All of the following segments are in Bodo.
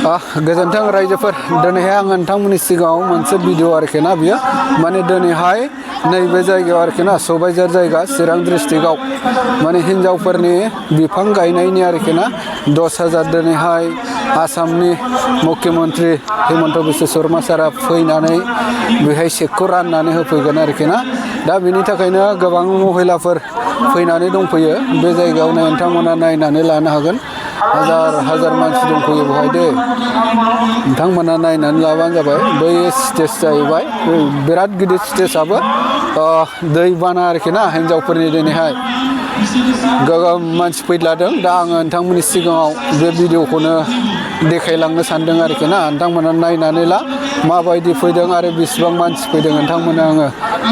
गोजोन्थों रायजोफोर दिनैहाय आं नोंथांमोननि सिगाङाव मोनसे भिडिअ आरोखि ना बियो माने दिनैहाय नैबे जायगायाव आरोखि ना सबायझार जायगा चिरां डिस्ट्रिक्टआव माने हिन्जावफोरनि बिफां गायनायनि आरोखि ना 10,000 दिनैहाय आसामनि मुख्यमन्त्रि हिमन्त बिश्व शर्मा सारा फैनानै बेहाय चेकखौ राननानै होफैगोन आरोखि ना दा बिनि थाखायनो गोबां महिलाफोर फैनानै दंफैयो बे जायगायावनो नोंथांमोना नायनानै लानो हागोन हाजार मानसि दंफैयो बेवहाय दे नोंथांमोना नायनानै लाबानो जाबाय बै स्टेज जाहैबाय बिराद गिदिर स्टेजआबो दैबाना आरोखि ना हिन्जावफोरनि दिनैहाय गोबां मानसि फैलादों दा आङो नोंथांमोननि सिगाङाव बे भिडिअखौनो देखायलांनो सानदों आरोखि ना नोंथांमोना नायनानै ला माबायदि फैदों आरो बेसेबां मानसि फैदों नोंथांमोना आङो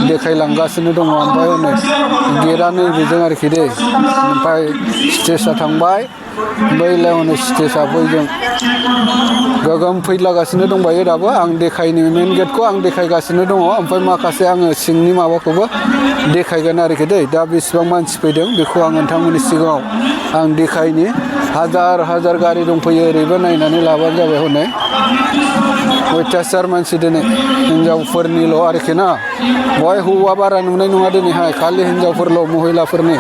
देखायलांगासिनो दङ ओमफ्राय हनै गेटआ नैबेजों आरोखि दे ओमफ्राय स्टेजआ थांबाय बैलाय हनै स्टेजआ बैजों गोगोम फैलागासिनो दंबायो दाबो आं देखायनो मेन गेटखौ आं देखायगासिनो दङ ओमफ्राय माखासे आङो सिंनि माबाखौबो देखायगोन आरोखि दै दा बेसेबां मानसि फैदों बेखौ आं नोंथांमोननि सिगाङाव आं देखायनि हाजार गारि दंफैयो ओरैबो नायनानै लाबानो जाबाय हनै अयथासार मानसि दिनै हिन्जावफोरनिल' आरोखि ना बहाय हौवा बारा नुनाय नङा दिनैहाय खालि हिन्जावफोरल' महिलाफोरनि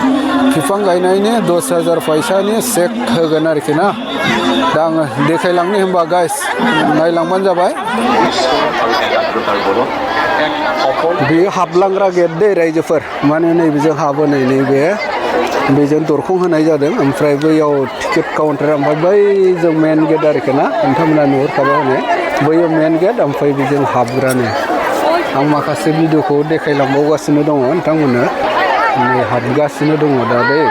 बिफां गायनायनि 10,000 फैसानि चेक होगोन आरोखि ना दा आङो देखायलांनो होनबा गाइस नायलांबानो जाबाय बेयो हाबलांग्रा गेट दै रायजोफोर माने नैबेजों हाबो नैबे बेजों दरखं होनाय जादों ओमफ्राय बैयाव टिकेट काउन्टार ओमफ्राय बैजों मेन गेट आरोखि ना नोंथांमोना नुहुरखाबाय हनै बैयो मेन गेट ओमफ्राय बेजों हाबग्रानो आं माखासे भिडिअखौ देखायलांबावगासिनो दङ नोंथांमोननो नै हाबगासिनो दङ दा दै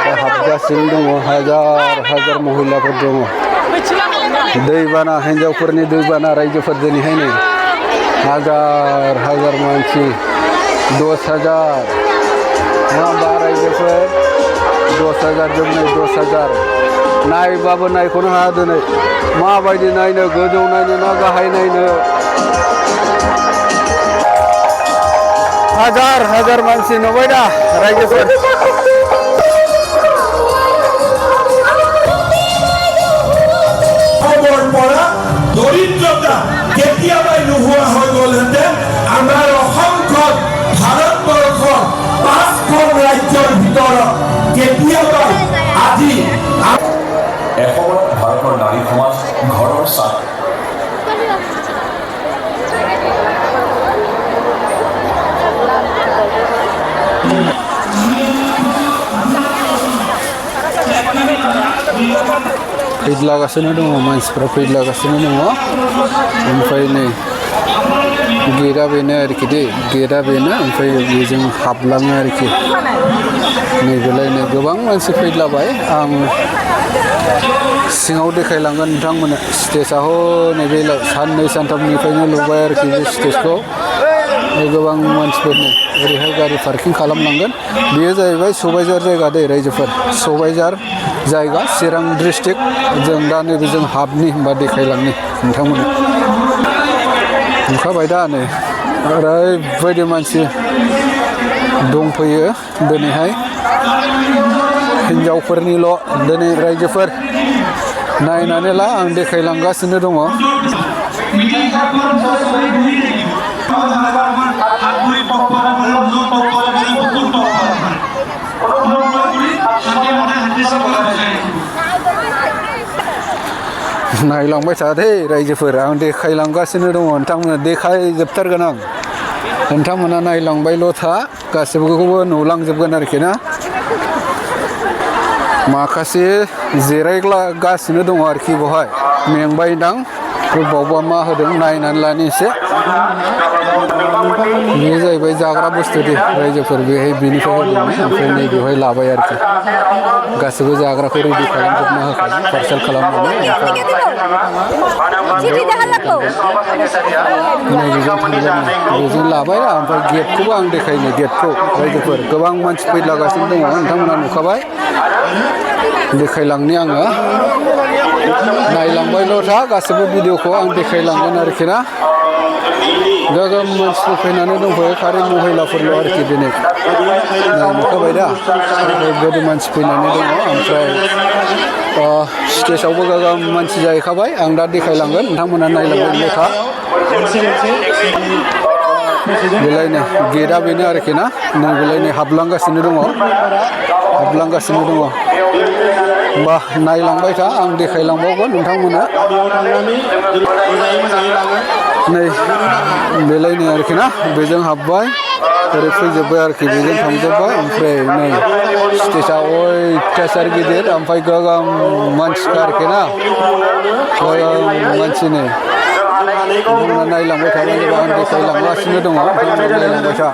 दा हाबगासिनो दङ हाजार महिलाफोर दङ दैबाना हिन्जावफोरनि दैबाना रायजोफोर दिनैहाय नै हाजार मानसि 10,000 नङा रायजोफोर 10,000 जों नै 10,000 नायबाबो नायख'नो हाया दिनै माबायदि नायनो गोजौ नायनो ना गाहाय नायनो हाजार मानसि नुबाय दा रायजोफोर দরিদ্রতা কেতিয়াবাই নোহোৱা হৈ গ'লহেঁতেন আমাৰ অসমখন ভাৰতবৰ্ষ 5খন ৰাজ্যৰ ভিতৰত কেতিয়াবাই আজি এসময়ত ভাৰতৰ নাৰী সমাজ ঘৰৰ চাপ फैलागासिनो दङ मानसिफ्रा फैलागासिनो दङ ओमफ्राय नै गेटआ बेनो आरोखि दे गेटआ बेनो ओमफ्राय बेजों हाबलाङो आरोखि नैबेलाय नै गोबां मानसि फैलाबाय आं सिङाव देखायलांगोन नोंथांमोननो स्टेजआ नैबेलाय साननै सानथामनिफ्रायनो लुबाय आरोखि बे स्टेजखौ गोबां मानसिफोरनि ओरैहाय गारि पार्किं खालामलांगोन बेयो जाहैबाय सबायझार जायगा दै रायजोफोर सबायझार जायगा चिरां डिस्ट्रिक्ट जों दा नैबेजों हाबनि होनबा देखायलांनि नोंथांमोननो नुखाबाय दा नै ओरैबायदि मानसि दंफैयो दिनैहाय हिन्जावफोरनिल' दिनै रायजोफोर नायनानै ला आं देखायलांगासिनो दङ नायलांबाय थादे रायजोफोर आं देखायलांगासिनो दङ नोंथांमोना देखायजोबथारगोन आं नोंथांमोना नायलांबायल' था गासिबोखौबो नुलांजोबगोन आरोखि ना माखासे जिरायगासिनो दङ आरोखि बेवहाय मेंबायदां बावबा मा होदों नायनानै लानि एसे बेयो जाहैबाय जाग्रा बुस्थु दे रायजोफोर बेहाय बेनिफ्राय होदों ओमफ्राय नै बेवहाय लाबाय आरोखि गासिबो जाग्राखौ रेडि खालामजोबना होखायो पार्सेल खालामनानै बेजों लाबाय ओमफ्राय गेटखौबो आं देखायनो गेटखौ रायजोफोर गोबां मानसि फैलागासिनो दङ नोंथांमोना नुखाबाय देखायलांनि आङो नायलांबायल' था गासिबो भिडिअखौ आं देखायलांगोन आरोखि ना गोगोम मानसिफोर फैनानै दंफैयो खालि महिलाफोरल' आरोखि दिनै नुखाबाय दा गोदो मानसि फैनानै दङ ओमफ्राय स्टेजआवबो गोगोम मानसि जाहैखाबाय आं दा देखायलांगोन नोंथांमोना नायलांबाय था बेलायनो गेटआ बेनो आरोखि ना नै बेलायनो हाबलांगासिनो दङ होमबा नायलांबाय था आं देखायलांबावगोन नोंथांमोना नै बेलायनो आरोखि ना बेजों हाबबाय ओरै फैजोब्बाय आरोखि बेजों थांजोब्बाय ओमफ्राय नै स्टेजआ अयथासार गिदिर ओमफ्राय गोगोम मानसिखा आरोखि ना गोगोम मानसिनि नायलांबाय थाबाय आं देखायलांगासिनो दङ नायलांबाय था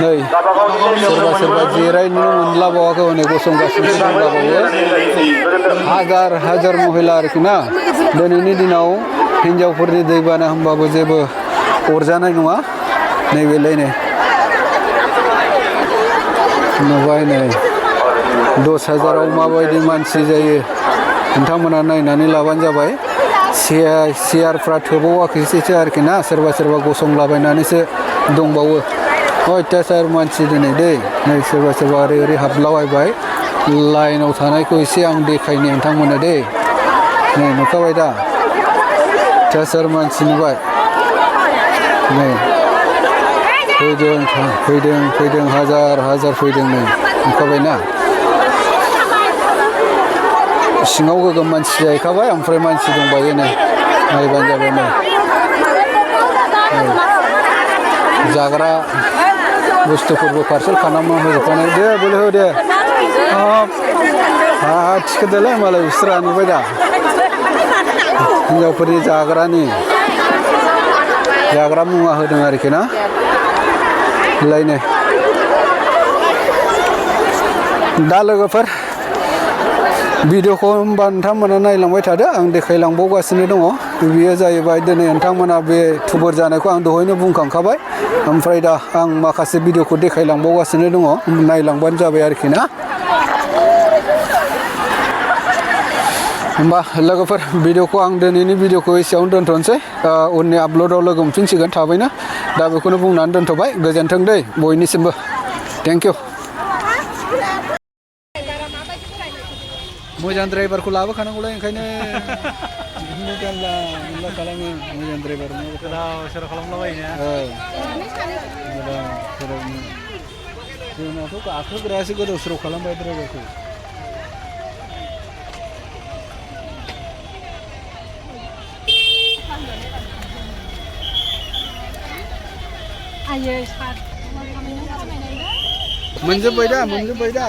नै सोरबा जिरायनो मोनलाबावाखै हनै गसंगासिनो दंलाबायो हाजार महिला आरोखि ना दिनैनि दिनाव हिनजावफोरनि दैबाना होनबाबो जेबो अरजानाय नङा नैबेलायनो नुबाय नै 10,000आव माबायदि मानसि जायो नोंथांमोना नायनानै लाबानो जाबाय सियारफ्रा थोबावाखैसो आरोखि ना सोरबा गसंलाबायनानैसो दंबावो अयथासार मानसि दिनै दै नै सोरबा ओरै हाबलाबायबाय लाइनाव थानायखौ एसे आं देखायनि नोंथांमोननो दै नै नुखाबाय दा अयथासार मानसि नुबाय नै फैदों हाजार फैदों नै नुखाबायना सिङाव गोगोम मानसि जाहैखाबाय ओमफ्राय मानसि दंबायो नै नायबानो जाबाय नै जाग्रा बुस्थुफोरबो पार्सेल खालामना होजोबखानाय दे बोलो हो दे थिखोदोलाय मालाय बिस्रा नुबाय दा हिनजावफोरनि जाग्रा मुवा होदों आरोखि ना लायनो दा लोगोफोर भिडिअखौ होमबा नोंथांमोना नायलांबाय थादो आं देखायलांबावगासिनो दङ बेयो जाहैबाय दिनै नोंथांमोना बे थुबुर जानायखौ आं दहायनो बुंखांखाबाय ओमफ्राय दा आं माखासे भिडिअखौ देखायलांबावगासिनो दङ नायलांबानो जाबाय आरोखि ना होमबा लोगोफोर भिडिअखौ आं दिनैनि भिडिअखौ एसेयावनो दोनथ'नोसै उननि आपल'डआव लोगो मोनफिनसिगोन थाबैनो दा बेखौनो बुंनानै दोनथ'बाय गोजोन्थों दै बयनिसिमबो थेंक इउ मोजां ड्राइभारखौ लाबोखानांगौलाय ओंखायनो जानला मोनला खालामो मोजां ड्राइभार गोदाव सोराव खालामलाबायोना जोंनाथ' गाखोग्रायासो गोदाव सोराव खालामबाय ड्राइभारखौ मोनजोब्बाय दा